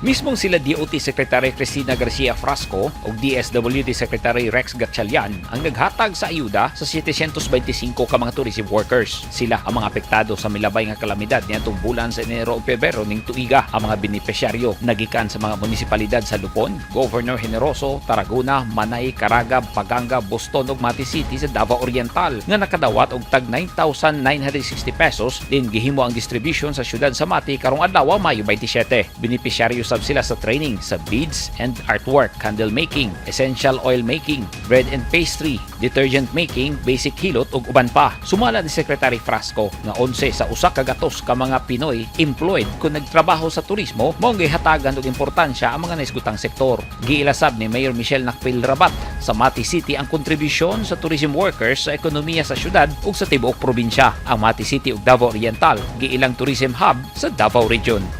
Mismong sila DOT Secretary Cristina Garcia Frasco ug DSWD Secretary Rex Gatchalian ang naghatag sa ayuda sa 725 ka mga tourism workers. Sila ang mga apektado sa milabay nga kalamidad niadtong bulan sa Enero ug Pebrero ning tuiga. Ang mga benepisyaryo nagikan sa mga munisipalidad sa Lupon, Governor Generoso, Tarragona, Manay, Caraga, Paganga, Boston ug Mati City sa Davao Oriental nga nakadawat og tag 9,960 pesos din gihimo ang distribution sa syudad sa Mati karong adlaw, Mayo 27. Benepisyaryo sab sila sa training sa beads and artwork, candle making, essential oil making, bread and pastry, detergent making, basic hilot ug uban pa. Sumala ni Secretary Frasco nga 11 sa 100 ka mga Pinoy employed kung nagtrabaho sa turismo, mao gihatagan og importansya ang mga naisgutang sektor. Giila sab ni Mayor Michelle Nakpil Rabat sa Mati City ang kontribusyon sa tourism workers sa ekonomiya sa syudad ug sa tibuok probinsya. Ang Mati City ug Davao Oriental giilang tourism hub sa Davao Region.